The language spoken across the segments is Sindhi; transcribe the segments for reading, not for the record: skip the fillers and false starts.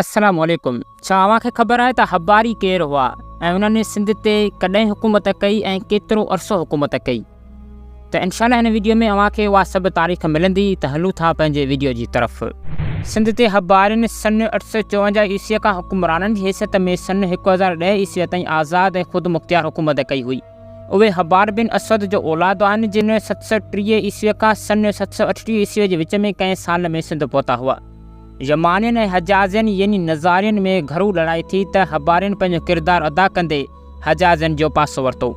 السلام عليڪم ڇا اوهان کي خبر آهي ته هباري ڪير هئا ۽ انهن سنڌ تي ڪڏهن حڪومت ڪئي ۽ ڪيترو عرصو حڪومت ڪئي ته انشاء الله هن ويڊيو ۾ اوهان کي اها سڀ تاريخ ملندي ته هلون ٿا پنهنجي ويڊيو جي طرف. سنڌ تي هبارين سن 854 عيسوي کان حڪمرانن جي حيثيت ۾ سن 1010 عيسوي تائين آزاد ۽ خودمختيار حڪومت ڪئي هئي. اهي حبار بن اسود جو اولاد آهن جن 730 عيسوي کان سن 738 عيسوي جي وچ ۾ ڪنهن سال ۾ سنڌ پهتا هئا. يمانين ۽ حجازين يعني نزارين ۾ گهرو لڙائي ٿي ته حبارين پنهنجو ڪردار ادا ڪندي حجازين جو پاسو ورتو.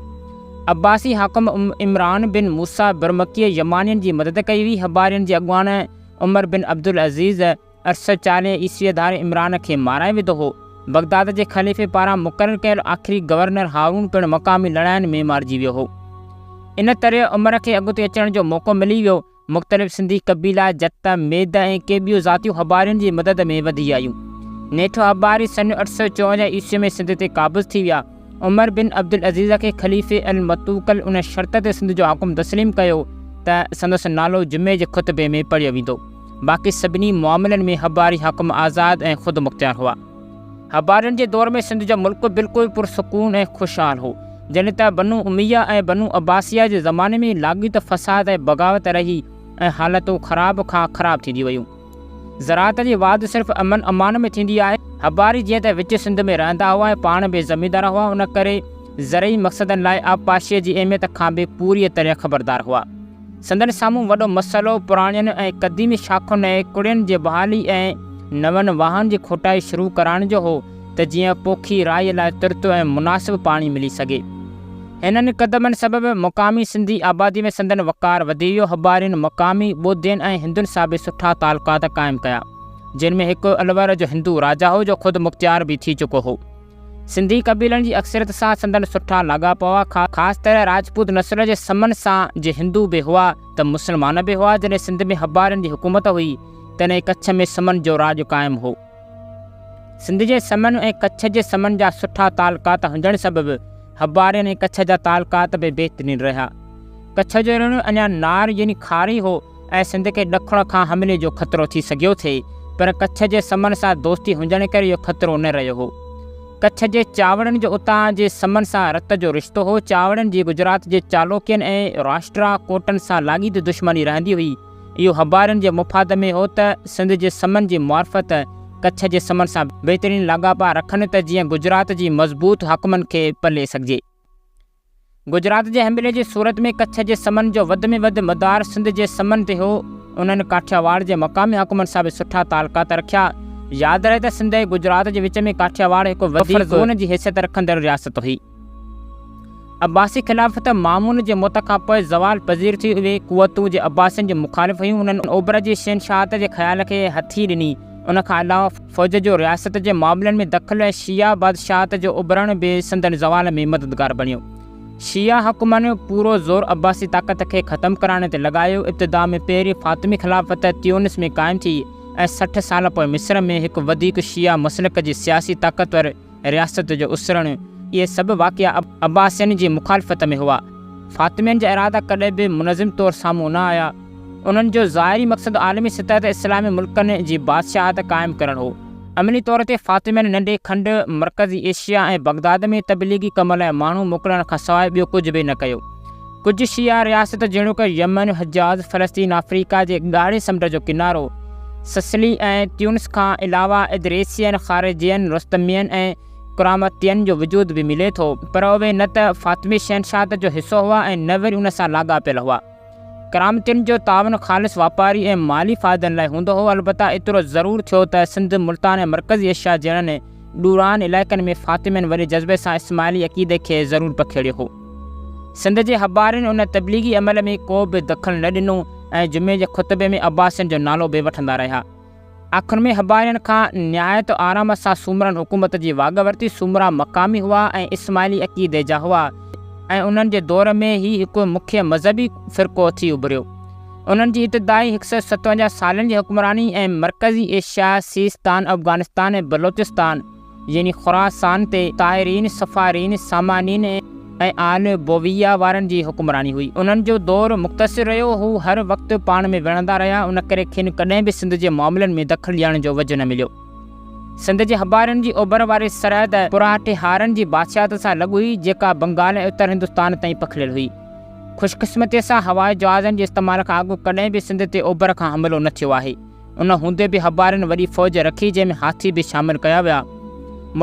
عباسي حاڪم عمران بن موسيٰ برمڪيء يمانين جي مدد ڪئي هئي. حبارين جي اڳواڻ عمر بن عبدالعزيز 840 عيسويء ڌاري عمران کي مارائي وڌو هو. بغداد جي خليفي پاران مقرر ڪيل آخري گورنر هارون پڻ مقامي لڙاين ۾ مارجي ويو هو. ان طرح عمر کي اڳتي اچڻ جو موقعو ملي ويو. مختلف سنڌي قبيلا، جت، ميد ۽ ڪي ٻيون ذاتيون هبارين جي مدد ۾ وڌي آيون. نيٺ هباري سن 854 عيسوي ۾ سنڌ تي قابض ٿي ويا. عمر بن عبدالعزيز کي خليفي المتوڪل ان شرط تي سنڌ جو حاڪم تسليم ڪيو ته سندس نالو جمعي جي خطبي ۾ پڙهيو ويندو. باقي سڀني معاملن ۾ هباري حاڪم آزاد ۽ خودمختيار هئا. هبارين جي دور ۾ سنڌ جو ملڪ بلڪل پرسڪون ۽ خوشحال هو. جڏهن ته بنو اميه ۽ بنو عباسيه جي زماني ۾ لاڳيتو فساد ۽ بغاوت رهي ۽ حالتون خراب کان خراب ٿينديون ويون. زراعت جي واڌ صرف امن امان ۾ ٿيندي آهي. هباري جيئن ته وچ سنڌ ۾ رهندا هئا ۽ پاڻ به زميندار هئا، ان ڪري زرعي مقصدن لاء آبپاشيء جي اهميت کان به پوريء طرح خبردار هئا. سندن سامهون وڏو مسئلو پراڻين ۽ قديمي شاخن ۽ ڪڙين جي بحالي ۽ نون واهن جي کوٽائي شروع ڪرائڻ جو هو ته جيئن پوکي راهيء لاء ترت ۽ مناسب پاڻي ملي سگهي. هنن قدمن سبب مقامي سنڌي آباديء ۾ سندن وقار وڌي ويو. هبارين مقامي ٻوڌين ۽ هندن سان به سٺا تعلقات قائم ڪيا، جن ۾ هڪ الور جو هندو راجا هو جو خودمختيار به ٿي چڪو هو. سنڌي قبيلن جي اڪثريت سان سندن سٺا لاڳاپا هئا، خاص طرح راجپوت نسل جي سمن سان، جي هندو به هئا ته مسلمان به هئا. جڏهن سنڌ ۾ هبارين جي حڪومت هئي، تڏهن ڪڇ ۾ سمن جو راڄ قائم هو. سنڌ جي سمن ۽ ڪڇ جي سمن جا سٺا تعلقات هجڻ سبب هبارين ۽ ڪڇ جا تعلقات به بهترين رهيا. ڪڇ جو رڻ اڃا نار يعني کاري هو. ۽ سنڌ کي ڏکڻ کان حملي جو خطرو ٿي سگهيو ٿي، پر ڪڇ جي سمن سان دوستي هجڻ ڪري اهو خطرو نه رهيو هو. ڪڇ جي چاوڙن جو اتان جي سمن سان رت جو رشتو هو. چاوڙن جي گجرات جي چالوڪين ۽ راشٽرا ڪوٽن سان لاڳيتي دشمني رهندي هئي. اهو هبارين جي مفاد ۾ هو ته سنڌ جي سمن جي معرفت ڪڇ جي سمن سان بهترين لاڳاپا رکن ته جيئن گجرات جي مضبوط حاڪمن کي پلي سگهجي. گجرات جي حملي جي صورت ۾ ڪڇ جي سمن جو وڌ ۾ وڌ مدار سنڌ جي سمن تي هو. انهن ڪاٺياواڙ جي مقامي حاڪمن سان به سٺا تعلقات رکيا. ياد رهي ته سنڌ ۽ گجرات جي وچ ۾ ڪاٺياواڙ هڪ بفر زون جي حيثيت رکندڙ رياست هئي. عباسي خلافت مامون جي موت کان پوء زوال پذير ٿي. اهي قوتون جي عباسين جون مخالف هيون، انهن اوڀر جي شهنشاهت جي خيال کي هٿي ڏني. ان کان علاوه فوج جو رياست جي معاملن ۾ دخل ۽ شيعه بادشاهت جو اڀرڻ به سندن زوال ۾ مددگار بڻيو. شيعه حاڪمن پورو زور عباسي طاقت کي ختم ڪرائڻ تي لڳايو. ابتدا ۾ پهرين فاطمي خلافت تيونس ۾ قائم ٿي ۽ 60 سال پوء مصر ۾ هڪ وڌيڪ شيعه مسلڪ جي سياسي طاقتور رياست جو اسرڻ، اهي سڀ واقعا عباسين جي مخالفت ۾ هئا. فاطمين جا ارادا ڪڏهن به منظم طور سامهون نه آيا. انهن جو ظاهري مقصد عالمي سطح تي اسلامي ملڪن جي بادشاهت قائم ڪرڻ هو. عملي طور تي فاطمين ننڍي کنڊ، مرڪزي ايشيا ۽ بغداد ۾ تبليغي ڪم لاء ماڻهو موڪلڻ کان سواء ٻيو ڪجهه به نه ڪيو. ڪجهه شيعا رياست جهڙوڪ يمن، حجاز، فلسطين، آفريقا جي ڳاڙهي سمنڊ جو ڪنارو، سسلي ۽ تيونس کان علاوه ادريسين، خارجين، رستمين ۽ قرامطين جو وجود به ملي ٿو، پر اهي نه ته فاطمي شهنشاهت جو حصو هئا ۽ نه وري ان سان لاڳاپيل هئا. قرامطين جو تعاون خالص واپاري ۽ مالي فائدن لاء هوندو هو، البته ايترو ضرور ٿيو ته سنڌ، ملتان ۽ مرڪزي ايشيا جهڙن ڏورانهن علائقن ۾ فاطمين وڏي جذبي سان اسماعيلي عقيدي کي ضرور پکيڙيو هو. سنڌ جي هبارين ان تبليغي عمل ۾ ڪو به دخل نه ڏنو ۽ جمعي جي خطبي ۾ عباسين جو نالو به وٺندا رهيا. آخر ۾ هبارين کان نهايت آرام سان سومرن حڪومت جي واڳ ورتي. سومرا مقامي هئا ۽ اسماعيلي عقيدي جا هئا ۽ انهن جي دور ۾ هي هڪ مکيه مذهبي فرقو ٿي اڀريو. انهن جي ابتدائي 157 سالن جي حڪمراني ۽ مرڪزي ايشيا، سيستان، افغانستان ۽ بلوچستان يعني خراسان تي طاهرين، صفارين، سامانين ۽ آل بويه وارن جي حڪمراني هئي. انهن جو دور مختصر رهيو. هو هر وقت پاڻ ۾ وڙهندا رهيا، ان ڪري کين ڪڏهن به سنڌ جي معاملن ۾ دخل ڏيڻ جو وجهه نه مليو. سنڌ جي هبارين جي اوڀر واري سرحد پراهٽيهارن جي بادشاهت سان لڳ هئي، جيڪا بنگال ۽ اتر هندستان تائين پکڙيل هئي. خوشقسمتيء سان هوائي جهازن جي استعمال کان اڳ ڪڏهن به سنڌ تي اوڀر کان حملو نه ٿيو آهي. ان هوندي به هبارين وڏي فوج رکي، جنهن ۾ هاٿي به شامل ڪيا ويا.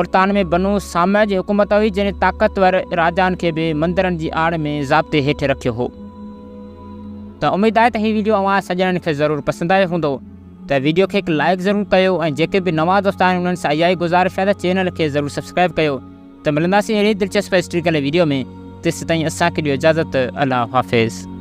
ملتان ۾ بنو سامه جي حڪومت هئي، جنهن طاقتور راجائن کي به مندرن جي آڙ ۾ ضابطي هيٺ رکيو هو. ته اميد آهي ته هي ويڊيو اوهان سڄڻن کي ضرور پسند آيو هوندو. ته ويڊيو کي هڪ لائيڪ ضرور ڪيو ۽ جيڪي به نوان دوست آهن انهن سان اها ئي گذارش آهي ته چينل کي ضرور سبسڪرائيب ڪيو ته ملنداسين اهڙي ئي دلچسپ هسٽريڪل ويڊيو ۾ تيسيتائين اسان کي ڏيو اجازت الله حافظ.